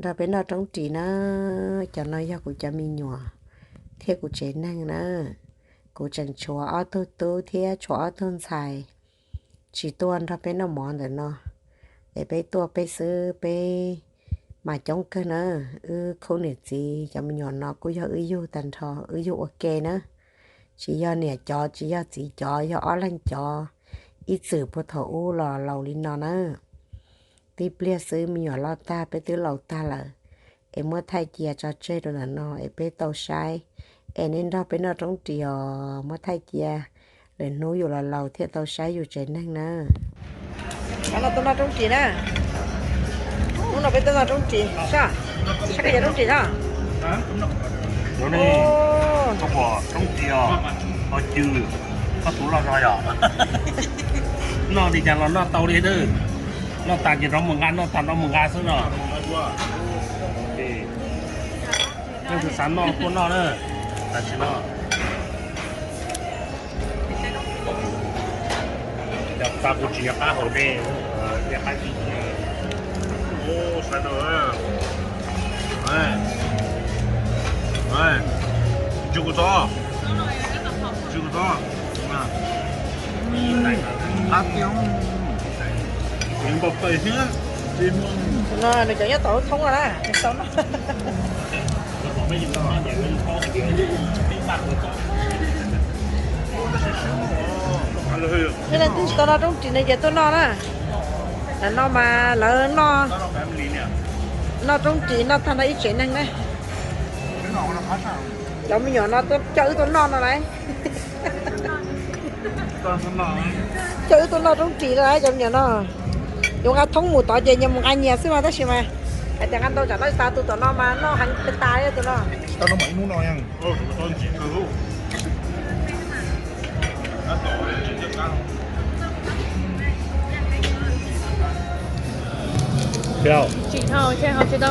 Nrog peb noj roob ris na. Cov no yog kuv cov me nyuam thiab kuv tsev neeg na. Kuv tseem tshuav ob tug tub thiab tshuav ob tug ntxhais tsis tuaj nrog peb noj mov ntawm no, es peb tuaj peb xwb peb mas coob kawg na. Wb khub niam txiv cov me nyuam no kuj yog wb yug tag nrho, wb yug ua ke na. Tsis yog niam cov tsis yog txiv cov, yog ob leeg cov ib txwm puag thaum ub los laus li no na. Tib pliag xwb me nyuam loj tag peb twb laus tag lawm, es muab thaij cia tso tseg rau ntawm no es peb tau saib. Es nej nrog peb noj roob ris os, muab thaij cia, lwm hnub yus los laus thiaj tau saib yus tsev neeg na. Hnub no peb tuaj noj roob ris, saib, saib koj cov roob ris na. Roob ris os, koj cw, koj tus loj zog yom. Noj li cas los noj tau li na. Noj tas ces rov mus nqa, noj tas rov mus nqa xwb no. Leej twg xav noj tuaj noj na, tam sim no. Cov tas kuv tsis nco qab haus dej, nco qab tsis. Sawv daws, tsis kuv txob, tsis kuv txob, qab tiag, npau taws thiab. No nws cov nyob tom lub thoob no na, nws tau noj. Leej twg tsis tau noj roob ris no ces tuaj noj na. Ntawm no mas lawv noj, noj roob ris noj tag nrho ib tsev neeg na. Cov me nyuam no coj wb tuaj noj no lauj. Coj wb tuaj noj roob ris no lauj cov me nyuam no. Yuav nqa thoob mus tod ces nyias mus nqa nyias xwb mas tab sis mas hais tias nqa ntau tsam noj tsis tas, tus tom no mas noj heev tas tas li tus no.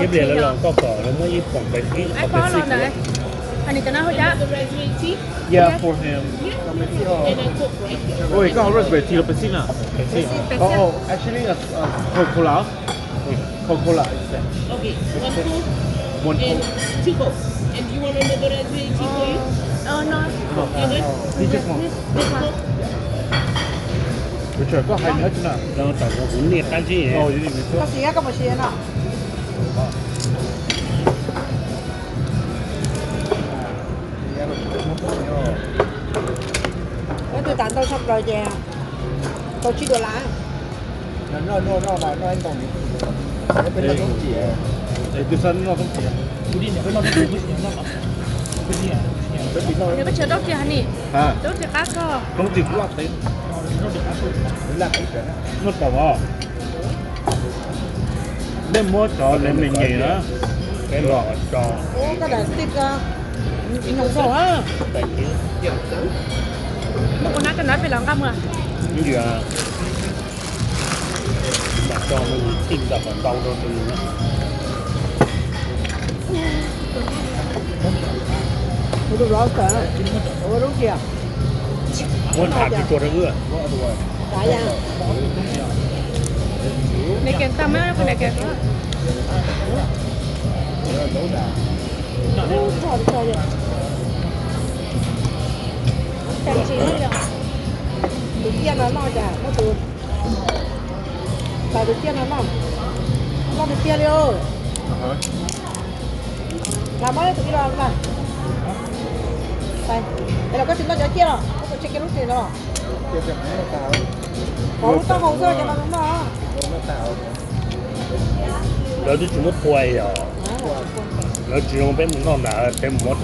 Ib pliag lawv los koj kom lawv muab ib poom pes xib, qhov pes xib. Yeah, for him. Oi, koj raspberry tea los pes xib na? Pes xib. Oh, oh, actually, uh, uh, Coca-Cola. Coca-Cola instead. Okay, one Coke. One Coke. And two Coke. And you want another raspberry tea for you? Oh, no. No, no, no. He just wants. This one. Richard, koj hais Messi na? No, tam no kuv niaj qab ntsib. Oh, you need Messi? Koj siv, koj puas siv no? Tus tas ntau tshaj plaws ces tau tsib dollar. Tus xav noj roob ris. Nws koj tsis roob ris hos ni? Roob ris qab koj. Roob ris kuv loj qev. Noj tau os. Nej muab cov me nyem na, peb los tso. Ub, koj daim stick ko, nyoos dhau na. Muab kuv hnab coj nrad pem los nqa mus. Ib yam, mam tso me ntsis tij ntawm kom ntau rau tus nus na. Muab nrhav tsis tshua rau wb. Tus ciaj no noj cas muab tus, txais tus ciaj no noj, noj tiag tiag li os. Los muab tus ib los na. Es los koj tsis noj cov ciaj los koj puas tseg kiag lub ris no? Hauv lub taub hau xwb ces los noj. Lawv twb tsis muab phua yom. Lawv tsis zoo peb mus noj nram, peb mus muab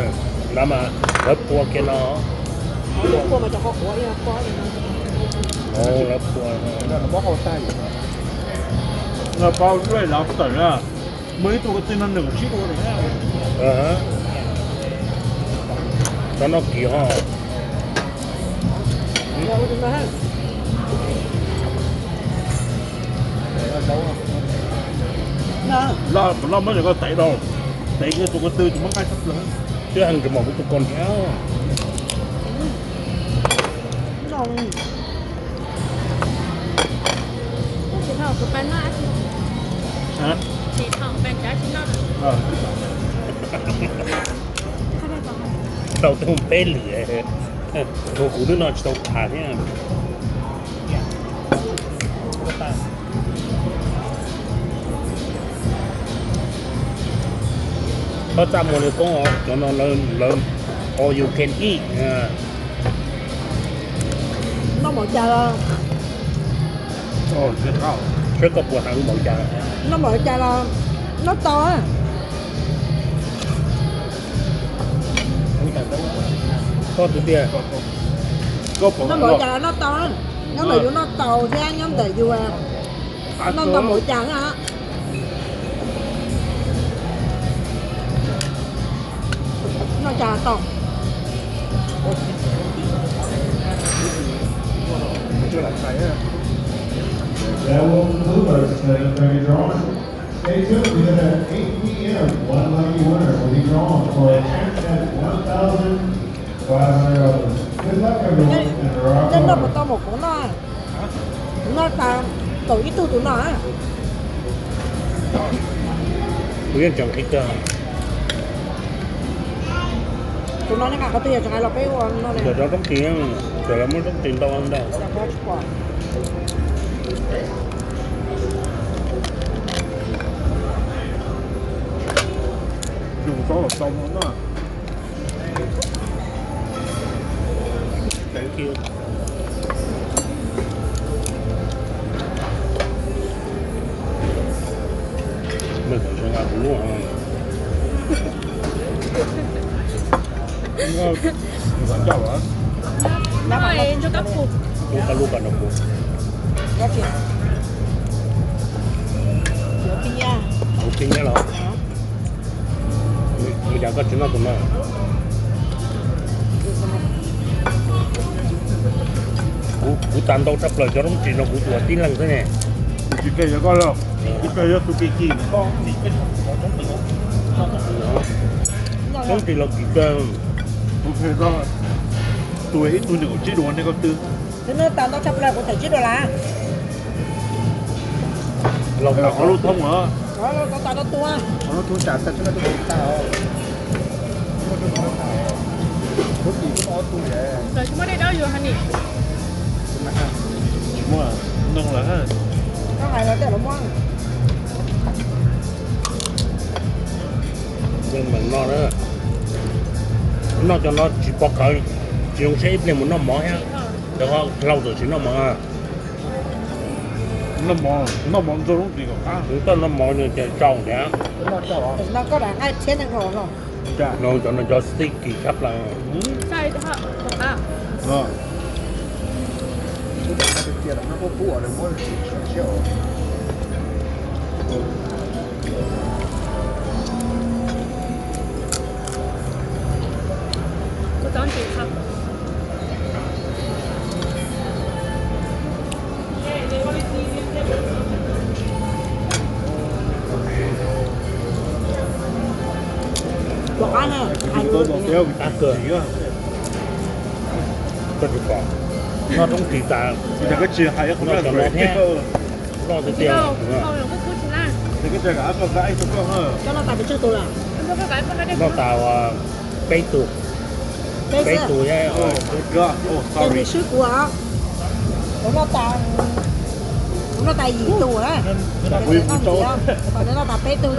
nram mas lawv phua kiag no. Lawv phua. Muaj ib tug kwv tij no nees nkaum tsib tus. Cov no kim ho. Loj, loj muab cov ko tev rau, tev kiag tus ko tw tus muab nqaij tshaj plaws. Twb heev tsis mam kuv tus ko nrhiav. Tau tau peb lwm, kuv twb noj tsis tau tas thiab. Koj txaj muag li koob os, cov no lawv all you can eat. Noj npaum cas los, saib koj puas heev npaum cas. Noj npaum cas los noj tau. Koj tiag tiag. Noj npaum cas los noj tau, nyob ntawm yus noj tau thiab nyob ntawm yus noj ntau npaum cas na. Noj cas tau. That will conclude our selection for your drawing. Stay tuned because at eight p.m. one lucky winner will be drawn for a chance at one thousand five hundred dollars. Good luck, everyone, and hurrah for Noj mus tau mus kuv noj. Noj tas kaum ib tug tus no. Kuv yeej tseem qhib kawg. Tus no nej nqa qhov twg yog tseem hais los peb ua no ne. Cov roob ris, cov lawv muab roob ris ntau ntau. Yus tau los tau no na. Ua koj lub pas no kuv. Kuv pib nyiab los. Ua cas koj tsis noj tus no? Kuv tas ntau tshaj plaws cov roob ris no kuv tuav tib leeg xwb ne. Kuv tsis kawg yog koj los, kuv kawg yog tus kim kim. Roob ris los kim kawg. Kuv kawg koj tuav ib tug nees nkaum tsib duas nej koj twb. Twb noj tas ntau tshaj plaws kuv thirty six dollar. Los qhov lub thoob os. Qhov lub thoob tas no tua. Qhov lub thoob tas tag tsis noj tus tag os. Lub tim kuj ob tug es. Lawv tsis muaj dej dawb yuav ha ni. Tsis muaj, noo lawm. Koj hais los tej los muaj. Yeej meem noj na. Noj cov no tsis pov khawv, tsis zoo siab ib pliag mus noj mov thiab. Cov hlau tam sim noj mov. Noj mov, noj mov ntxuag lub ris kom qab. Koj noj mov nws ces tsau thiab. No koj lam nqaij thiab neeg los no. No cov no cov sticky tshaj plaws. Ua qab na, hais lus. Qab kawg. Koj tsis pom, noj roob ris tas. Koj tsis hais, noj cov no thiab. Noj tiag tiag. Cov no tas pes tsawg tus lawm? Noj tas peb tug. Peb tug thiab. Ces nws swb kuv os. Kuv noj tas, kuv noj tas yim tus, noj tas peb tug.